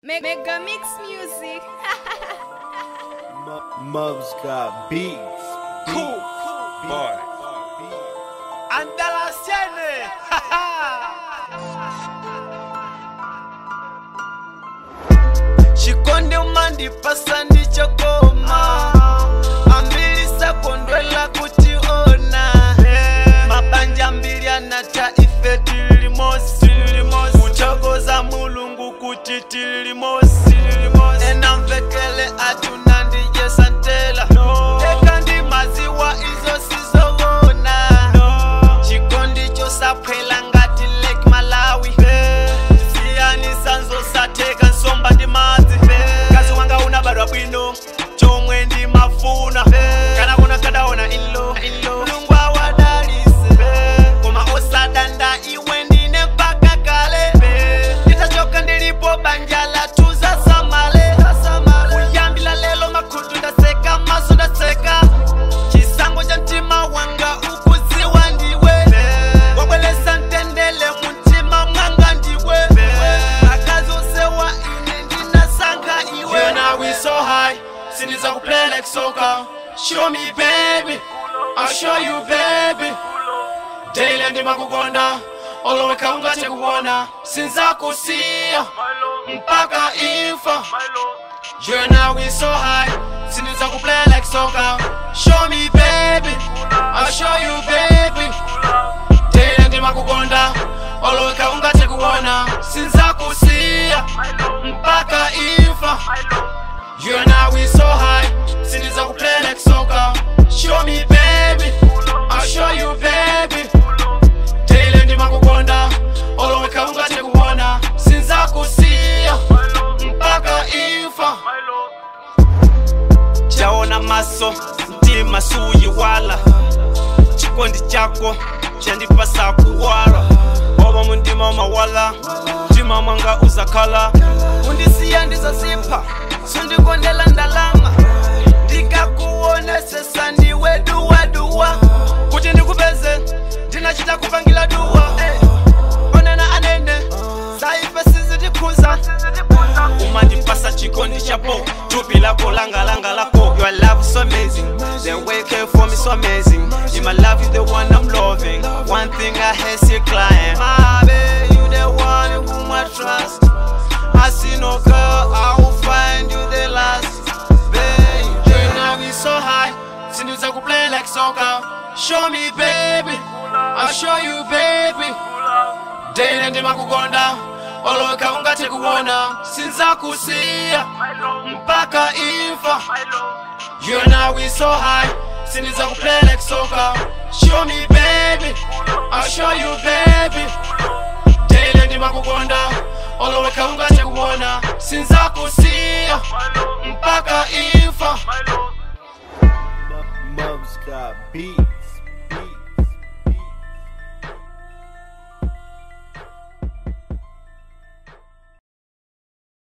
Mega Mix Music. Mubs got beats. Cool boy. Andalaciene. Shikonde umandipasa ndichokoma ambilisa kondwela kutiona mabanja mbili anata ife tilimosi kuchokoza mulungu kuti tilimosi enamvekele atuna ndiye santela teka ndi maziwa izo sizowona chikondi chosaphwela ngati Lake Malawi siyanisa nzosatheka nsomba ndi madzi kazi wanga unabadwa bwino chomwe ndi mafuna kana kuna kadaona ilo mulungu awadalise koma osadanda iwe ndine mpaka kale nditachoka ndilipo banja lathu zasamale kuyambila lelo makhutu ndaseka maso ndaseka chisango cha mtima wanga ukuziwa ndiwe wabwelesa mtendele muntima mwanga ndiwe akazosewa ine ndinasankha iwe You and I, we so high. Since I play like soccer. Show me, baby. I'll show you, baby. Daily ndimakukonda oloweka ungathe kuona sinzakusiya mpaka imfa. You and I, we so high. Since I play like soccer. Show me, baby. I'll show you, baby. Daily ndimakukonda oloweka ungathe kuona sinzakusiya mpaka imfa. You and I, we so high. Since I play like soccer. Show me, baby. I'll show you, baby. Daily ndimakukonda oloweka ungathe kuona sinzakusiya mpaka imfa. Chaona maso mtima suyiwala chikondi chako chandipasa kuwala oba mundima mawala mtima mwanga uzakhala undisiya ndizosipha sundikondela ndalama ndikakuonesesa ndiwe duwaduwa kuti ndikupeze ndinachita kupangila duwa onena anene saife sizitikhuza umandipasa chikondi chapo thupi lako langa lako. Your love so amazing, the way you care for me so amazing. In my love you the one I'm loving. One thing I hate see crying. My babe, you the one whom I trust. I see no girl, I will find you the last. Babe, You and I, we so high. Since I play like soccer. Show me, baby. I'll show you, baby. Daily ndimakukonda oloweka ungathe kuona sinzakusiya mpaka imfa. You and I, we so high. Since I play like soccer. Show me, baby. I'll show you, baby. Daily ndimakukonda oloweka ungathe kuona.